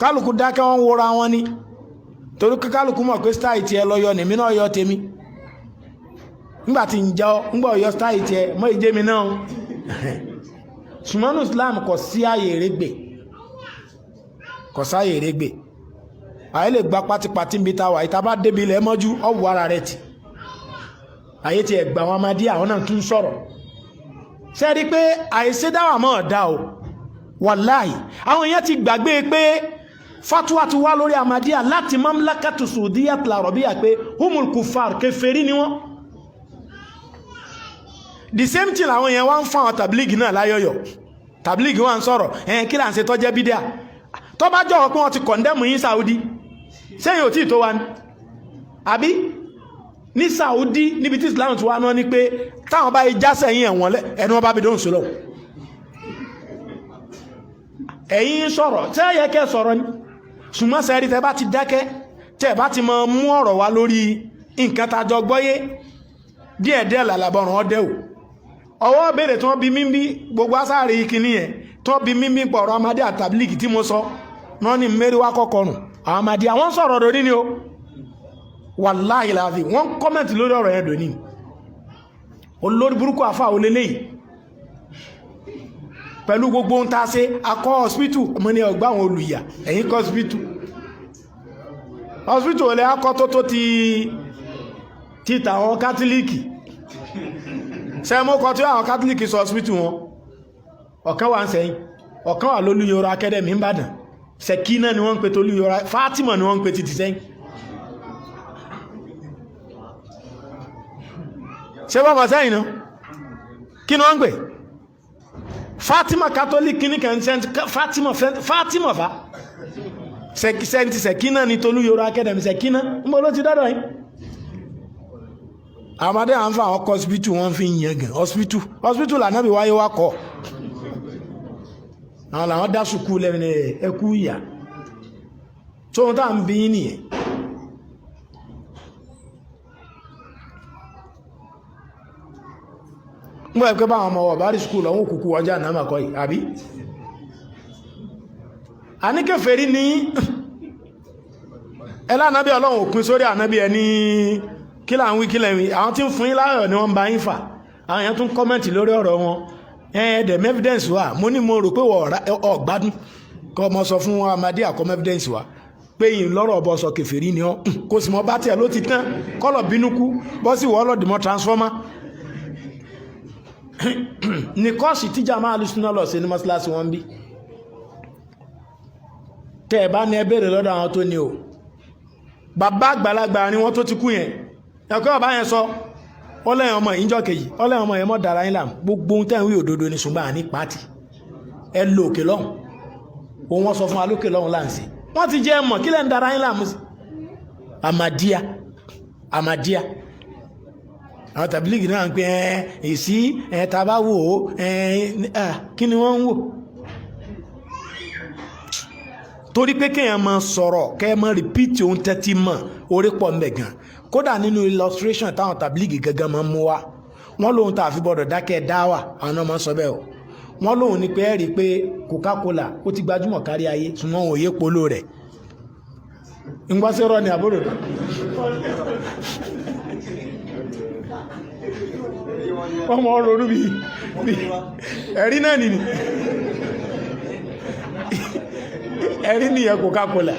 Kálukú dákẹ́, wọ́n wọra wọn ni, torí kálukú mọ̀ pé style tiẹ̀ lọ yọ, nìmí náà yọ tèmi. Nígbà tí ń jẹ́ ọ ńgbà ọ̀yọ́ style tiẹ̀ mọ́ ìjẹ́ mi náà. Ṣùgbọ́n Islam, kò sí ààyè èrègbè, kò sáàyè èrègbè. Àyè lè gba pátípátí ń bí ta wà ìta bá débi ilẹ̀ mọ́jú ọ̀wọ́ ara rẹ̀ tì. Àyè ti ẹ̀gbà wọn máa dí, àwọn náà tún sọ̀rọ̀. Ṣe rí pé àìṣe dáwà mọ́ ọ̀dá o? Wàláhì, àwọn èèyàn ti gbàgbé pé fatuwa ti wá lórí Ahmadiyya láti Mamlakatu Saudiya Arabia pé humul kufar, kèfèrí ni wọ́n. The same thing làwọn èèyàn wá ń fún àwọn tàbílìgì náà láyọ̀yọ̀. Tàbílìgì wà ń sọ̀rọ̀ ẹ̀yìn kí là ń ṣe tọ́jẹ́ bídíà. Tó bá jọ pé wọ́n ti condemn yín Saudi sẹ́yìn, ò tí tó wa ní àbí ní Saudi, níbi tí Islam ti wá náà, ní pé táwọn bá yí jásẹ̀ yín ẹ̀wọ̀n ẹnu wọn bá bí dóhùn sílọ̀. Ẹ̀yin sọ̀rọ̀ tẹ́ yẹ kẹ́ sọ̀rọ̀ ni, ṣùgbọ́n sẹ́rí tẹ́ bá ti dákẹ́, tẹ́ bá ti mọ mú ọ̀rọ̀ wá lórí nǹkan tàjọ gbọ́yé díẹ̀díẹ̀, làlàbọ̀rùn ọdẹ ò ọwọ́ béèrè tí wọ́n bí mí bí gbogbo asáàrí kìíní yẹn tí wọ́n bí mí bí pọ̀rọ̀ amadé àtàbílìkì tí mo sọ náà ní mẹ́rí wá kọ́kọ́rùn. Àwọn amadé àwọn sọ̀rọ̀ dòní ni o. Wàláhì láàfin, wọ́n comment lórí ọ̀rọ̀ yẹn dòní. Olórí burúkú àfà olélé yìí pẹ̀lú gbogbo ohun tá a ṣe, akọ́ hospital ọmọ ní ọgbà àwọn olùyà. Ẹ̀yìn kọ́ hospital, hospital olè akọ́ tó ti tàwọn kátólíìkì sẹ́mọ́kọ́ tí àwọn kátólíìkì sọ hospital wọn? Ọ̀kan wà ń sẹ́yìn, ọ̀kan wà lólúyọrọ Academy Ìbàdàn. Sẹ̀kínà ni wọ́n ń pè tólúyọrọ, Fátímà ni wọ́n ń pè títí sẹ́yìn. Ṣé wọ́n mọ̀ sẹ́yìn náà kí ni wọ́n ń pè Fatima Catholic clinic and Saint Fatima, Fatima fa Saint Sẹ̀kínà ni tolúyọrọ Academy. Sẹ̀kínà ń bọ́ ló ti dọ́dọ̀ yìí. Àmàdé à ń fa àwọn kọ́ hospital, wọ́n fi ń yẹn gan hospital. Hospital lànàbí wáyé wá kọ́. Àwọn làwọn dá sùkú lẹ́nu ẹkú ìyà tó ń tà ń bí nìyẹn. Ń bọ́ ẹ̀kọ́ bá àwọn ọmọ ọ̀bá rí sùkú lọ́wọ́ òkùnkù ọjà náà màkọ́ yìí àbí a ní kèfèrí ní ẹlànàbí Ọlọ́run òpin sórí ànábí ẹni. Kí là ń wí, kí lẹ̀ ń wí? Àwọn tí ń fún yín láyọ̀ ni wọ́n ń bá yín fà. Àwọn èèyàn tún comment lórí ọ̀rọ̀ wọn. Ẹ̀ẹ́dẹ̀m evidence wà. Mo ní mo rò pé ọ̀gbádùn kọ́ ọmọ sọ fún Ahmadiyya kọ́ evidence wà pé yìí lọ́rọ̀ ọbọ̀ sọ kèfèrí ni ọ́, kò sì mọ́ bá tiẹ̀ ló ti tán, kọ́lọ̀ bínú kú bọ́ sí wọ́ọ́lọ́ dìmọ́ transformer ní kọ́ọ̀sì tíjà máa lù sínú lọ sí ní mọ́síláṣí wọn bí. Tẹ́ ẹ bá ní ẹ béèrè lọ́dọ̀ àwọn tó ní o. Bàbá àgbàlagbà ni wọ́n tó ti kú yẹn. Ẹ̀kọ́ bàbá yẹn sọ ọlẹ́yìn ọmọ ìjọ kejì, ọlẹ́yìn ọmọ yẹn mọ́ dára yín làm. Gbogbo ohun tẹ́ ń wí òdodo ni, ṣùgbọ́n àní pàtì ẹ lò òkè lọ́hùn. Òun wọ́n sọ fún wa lókè lọ́hùn láǹsì wọ́n ti jẹ́ mọ̀ kí lẹ́ ń dára yín láàmú sí. Ahmadiyya, Ahmadiyya, àwọn tàbílìgì náà ń pè ẹ èsì ẹ tàbá wò ó ẹ kí ni wọ́n ń wò? Torí pé kéèyàn máa sọ̀rọ̀, kẹ́ ẹ máa repeat ohun tẹ́tí mọ̀, orí pọ̀ ń bẹ̀ gan. Kódà nínú illustration táwọn tàbílìgì gangan máa ń mú wá, wọ́n lóhun tá a fi gbọ́dọ̀ dákẹ́ dáwà, àwọn náà máa ń sọ bẹ́ẹ̀ o. Wọ́n lóhun ní pé ẹ rí i pé Coca-Cola ó ti gbajúmọ̀ kárí ayé, ṣùgbọ́n òye polo rẹ̀ ń gbọ́ sí rọ́ ni àbúrò rẹ̀. Wọ́n mọ̀ ronú bí ẹ̀rí náà nìní ẹ̀rí nìyẹn Coca-Cola.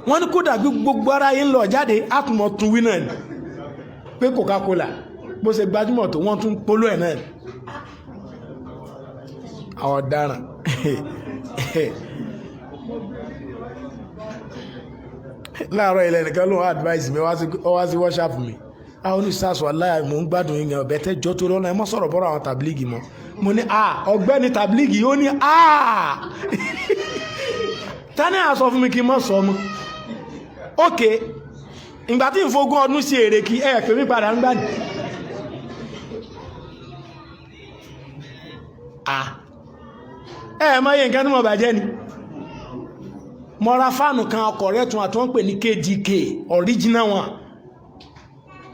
Wọ́n ní kódà bí gbogbo ara yìí ń lọ jáde, átùmọ̀ tún wí náà ni pé Coca-Cola bó ṣe gbajúmọ̀ tó, wọ́n tún polo ẹ̀ náà. Àwọn ọ̀daràn láàárọ̀ ilẹ̀ nìkan ló ń advice mi wá sí workshop mi. Àwọn oníṣàṣọ aláya, mò ń gbádùn yín ọ̀bẹ tẹ́jọ́ tó lọ́nà, ẹ mọ́ sọ̀rọ̀ bọ́rọ̀ àwọn tàbílíìgì mọ́. Mo ní a ọ̀gbẹ́ni tàbílíìgì, ó ní a tani a sọ fún mi kí n mọ́ sọ mọ́. Ok, ìgbà tí n fogún ọdún sí èrè kí ẹ pè mí padà ń gbà ní. Ẹ mọ̀ yẹ nǹkan tí mo bàjẹ́ ni. Mo ra fáànù kan, ọkọ̀ rẹ̀ tún àti wọ́n pè ní KDK original one.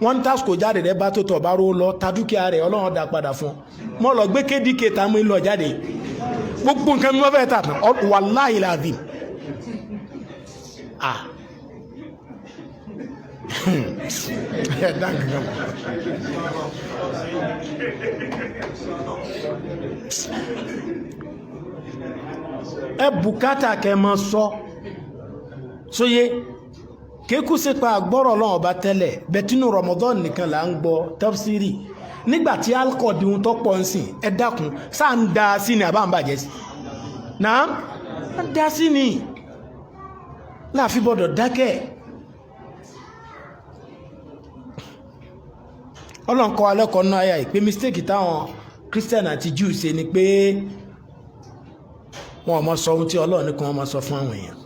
Wọ́n ní tásìkò jáde rẹ̀ bá tó tọ̀ bá ró lọ ta dúkìá rẹ̀, Ọlọ́run dá padà fún ọ. Mo lọ gbé KDK tá mú lọ jáde. Gbogbo nǹkan mi wọ́n fẹ́ tà tán, wallahi lazim. Ah, ẹ̀dá nǹkan mọ̀. Ẹ bùkátà kẹ mọ sọ sóyé kékù sí pa àgbọ́rọ̀ Ọlọ́run ọba tẹ́lẹ̀ bẹ̀tínú Ramadan nìkan là ń gbọ́ tafsiri. Nígbàtí alcohol di ohun tó pọ̀ ń sìn, ẹ dákun, sáà ń da sí ni àbá ń bàjẹ́ sí náà ń da sí ni láàfi gbọ́dọ̀ dákẹ́. Ọlọ́run kọ́ alẹ́kọ̀ọ́ náà ayà ìpé mistake táwọn Christian àti Jew ṣe ni pé wọn ò mọ sọ ohun tí Ọlọ́run ní kí wọ́n mọ sọ fún àwọn èèyàn.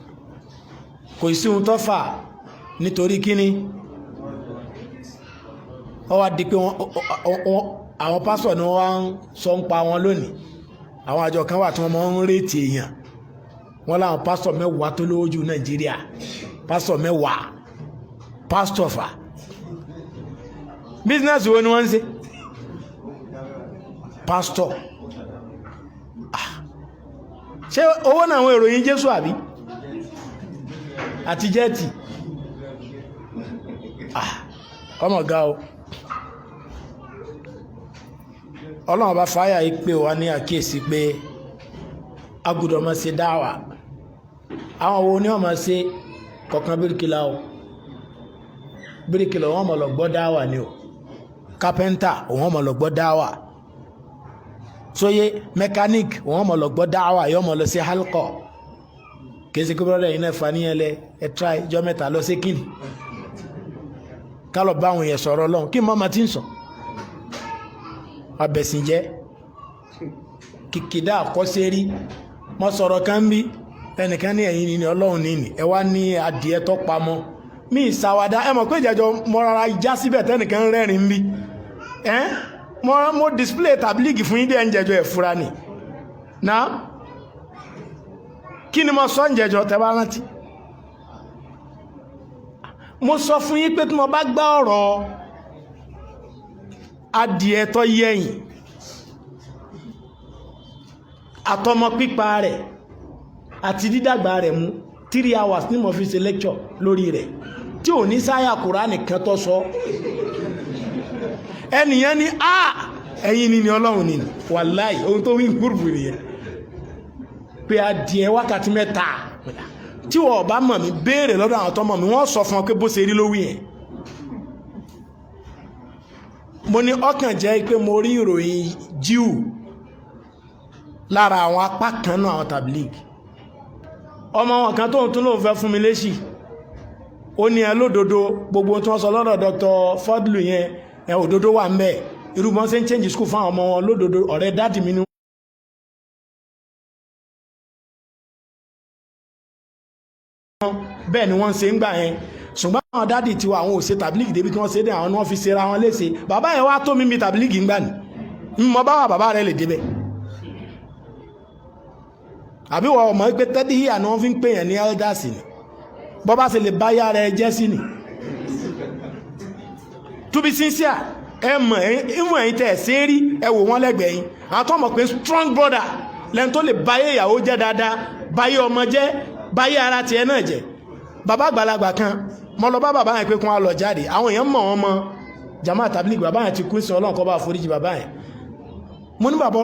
Kò sí ohun tó fà nítorí kíní ó wá di pé àwọn pásọ̀ ni wọ́n ń sọ ń pa wọn lónìí. Àwọn àjọ kan wà tí wọ́n máa ń rétí èèyàn, wọ́n láwọn pásọ̀ 10 tó lówó jù Nàìjíríà, pásọ̀ 10, pásọ̀ fà bísínẹ́sì wo ni wọ́n ń ṣe? Pásítọ̀, ṣé owó náà àwọn ìròyìn Jésù àbí àti jẹ́ẹ̀tì? Ọmọ ga o. Ọlọ́run bá fàáyà yìí pé wà ní àkíyèsí pé agbọ́dọ̀ máa ṣe dáwà. Àwọn wo ni wọ́n máa ṣe? Kọ̀ọ̀kan bíríkìlà o, bíríkìlà wọ́n máa lọ gbọ́ dáwà ni o, kápẹ́ńtà wọ́n máa lọ gbọ́ dáwà, sóyé mẹkáníìkì wọ́n máa lọ gbọ́ dáwà, yọ́ máa lọ sí halkọ̀. Kìí ṣe kí brọ́dà yìí náà fa níyẹn lẹ ẹ tíráì jọ mẹ́ta lọ sí kíni kálọ̀ bá àwọn èèyàn sọ̀rọ̀ lọ́hùn kí mọ́mọ́ ti ń sọ abẹ̀sìnjẹ́ kìkìdá àkọ́sẹ́rí. Mọ́ sọ̀rọ̀ kan bí ẹnìkan ní ẹ̀yìn ní ọlọ́run ní ẹ wá ní adìẹ tó pamọ́ mí ìsàwádà. Ẹ mọ̀ pé ìjẹjọ mọ́ rárá já síbẹ̀ tẹ́nìkan rẹ́rìn bí ẹ́ mo display tàbílìgì fún yín dé ẹ̀ńjẹjọ ẹ̀ fura ni náà. Kí ni mo sọ ń jẹjọ tẹ́ bá rántí? Mo sọ fún yín pé tí mo bá gbá ọ̀rọ̀ adìẹ tó yẹ̀yìn àtọmọ pípa rẹ̀ àti dídàgbà rẹ̀ mú 3 hours ní mo fi ṣe lecture lórí rẹ̀ tí ò ní sáyà Kùránì kan tó sọ. Ẹnìyàn ní a ẹ̀yin ni Ọlọ́run ni wàláì, ohun tó wí gúrùpù nìyẹn pé adìẹ wákàtí 3 tí wọ́n bá mọ̀ mí béèrè lọ́dọ̀ àwọn tó mọ̀ mí, wọ́n sọ fún ọ pé bó ṣe rí lówí yẹn. Mo ní ọkàn jẹ́ pé mo rí ìròyìn Jíù lára àwọn apá kan náà àwọn tàbílíìgì ọmọ wọn kan tó ń tún lóun fẹ́ fún mi léṣì. Ó ní ẹ lódodo gbogbo tí wọ́n sọ lọ́dọ̀ Dr. Fodlu yẹn, ẹ òdodo wà ń bẹ̀, irú bọ́n ṣe ń change school fún àwọn ọmọ wọn lódodo, ọ̀rẹ́ dádì mi ni bẹ́ẹ̀ ni wọ́n ń ṣe ń gbà yẹn. Ṣùgbọ́n àwọn dádì tiwa àwọn ò ṣe tàbílíìgì débi tí wọ́n ṣe dé, àwọn ni wọ́n fi ṣera wọn léṣe. Bàbá yẹn wá tó mímí tàbílíìgì ń gbà ní mọ bá wà bàbá rẹ̀ lè débẹ̀. Àbí wọ́n ọmọ pé tẹ́díhìá ni wọ́n fi ń pè yẹn ní elders ni, bọ́ bá ṣe lè bá yára ẹ jẹ́ sí ni. To be sincere, ẹ mọ̀ ìwọ̀n ẹ̀yin tẹ́ ẹ̀ ṣe rí, ẹ wò wọ́n lẹ́gbẹ̀ẹ́ yín, àwọn tó mọ̀ pé strong brother lẹ́nu tó lè báyé ìyàwó jẹ́ dáadáa, báyé ọmọ jẹ́, báyé ara tiẹ̀ náà jẹ́. Bàbá àgbàlagbà kan mo lọ bá bàbá yẹn pé kún wa lọ jáde, àwọn èèyàn mọ̀ wọ́n mọ́ jama tablig, bàbá yẹn ti kú sí, Ọlọ́run kó bá foríjì bàbá yẹn. Mo ní bàbá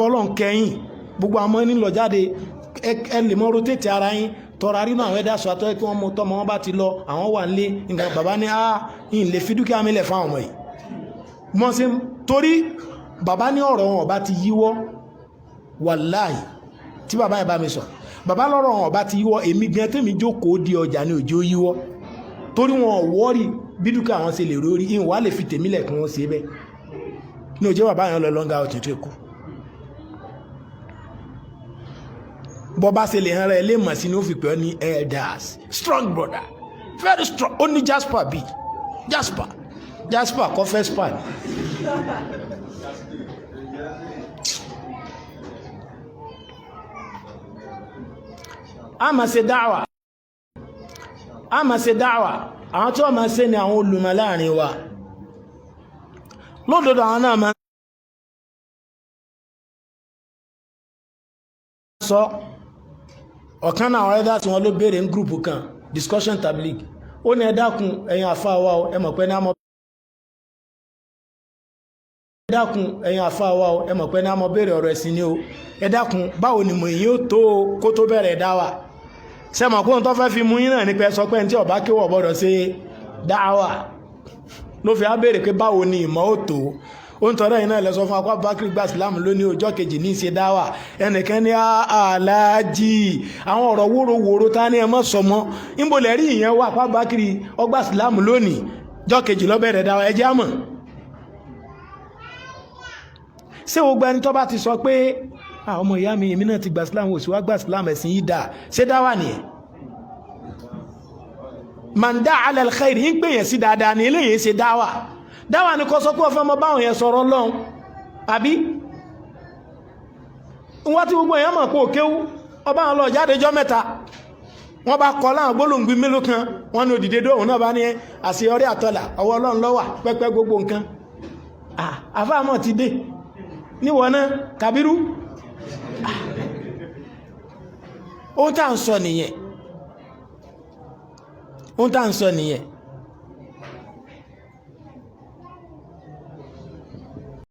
Ọlọ́run kẹyìn gbogbo àwọn ẹni lọ jáde, ẹ lè mọ́ rotate ara yín tọrọ arínú àwọn ẹ̀dá sọ àtọ́ kí wọ́n mú tọmọ wọn bá ti lọ, àwọn wà nílé nǹkan. Bàbá ní a ń lè fi dúkìá mi lẹ̀ fáwọn ọmọ yìí mọ́ sí, torí bàbá ní ọ̀rọ̀ wọn ọba ti yíwọ́. Wàláhì tí bàbá yẹn bá mi sọ, bàbá lọ́rọ̀ wọn ọba ti yíwọ́, èmi gan tèmi jókòó di ọjà ní òjò yíwọ́, torí wọn ò wọ́ọ̀rì bí dúkìá wọn ṣe lè rórí ìhùn wà lè fi tèmi lẹ̀ kí wọ́n ṣe bẹ́ẹ̀ ní òjò. Bàbá yẹn lọ lọ́ngà ọ̀tún tó kú. Bọ́ bá ṣe lè hàn rẹ̀ lè mọ̀ sí ní ó fi pè ọ́ ní elders, strong brother, very strong. Ó ní Jasper bí Jasper, Jasper kọ́ first part. A máa ṣe dáwà, a máa ṣe dáwà. Àwọn tí wọ́n máa ṣe ni àwọn olùmọ̀ láàrin wa. Lódodo àwọn náà máa sọ. Ọ̀kan náà àwọn ẹ̀dá tí wọ́n ló béèrè ní gúrùpù kan, discussion tabligh, ó ní ẹ dákun ẹ̀yin àfáà wa, ẹ mọ̀ pé ní àmọ́, ẹ dákun ẹ̀yin àfáà wa, ẹ mọ̀ pé ní àmọ́ béèrè ọ̀rọ̀ ẹ̀sìn ni o. Ẹ dákun, báwo ni mò ń yín ó tó kó tó bẹ̀rẹ̀ dáwà? Ṣe mọ̀ kóhun tó fẹ́ fi mú yín náà ní pé sọ pé tí ọba kéwọ̀ gbọ́dọ̀ ṣe dáwà, ló fi á béèrè pé báwo ni ìmọ̀ ó tó. Ó ń tọrọ iná ilẹ̀ sọ fún akọ́ Bakri gba Islam lónìí, ọjọ́ kejì ní í ṣe dáwà. Ẹnìkan ní aláàjì, àwọn ọ̀rọ̀ wóróworó ta ní ẹ mọ́ sọ mọ́, níbo lẹ̀ rí ìyẹn wà? Apá Bakri ọgbà Islam lónìí, ọjọ́ kejì ló bẹ̀rẹ̀ dáwà. Ẹ jẹ́ àmọ̀ ṣé gbogbo ẹni tó bá ti sọ pé ọmọ ìyá mi, èmi náà ti gba Islam, òsì wá gba Islam, ẹ̀sìn yìí dáa, ṣé dáwà nìyẹn? Man da'a ala al-khair, ń pè yẹn sí dáadáa ní eléyìí ṣe dáwà. Dáwà ní kọ́ sọ pé ọ̀fẹ́ ọmọ báwọn yẹn sọ̀rọ̀ lọ́hun, àbí wọ́n tí gbogbo èèyàn mọ̀ pé òkéwú ọba àwọn lọ jáde jọ mẹ́ta, wọ́n bá kọ́ láwọn gbólóǹgbí mélòó kan, wọ́n ní òdìdé dóhùn náà bá ní àṣeyọrí àtọ́là ọwọ́ Ọlọ́run ló wà, pẹ́pẹ́ gbogbo nǹkan. Àfáàmọ̀ ti dé níwọ̀n náà Kàbírú. Ohun tá à ń sọ nìyẹn, ohun tá à ń sọ nìyẹn.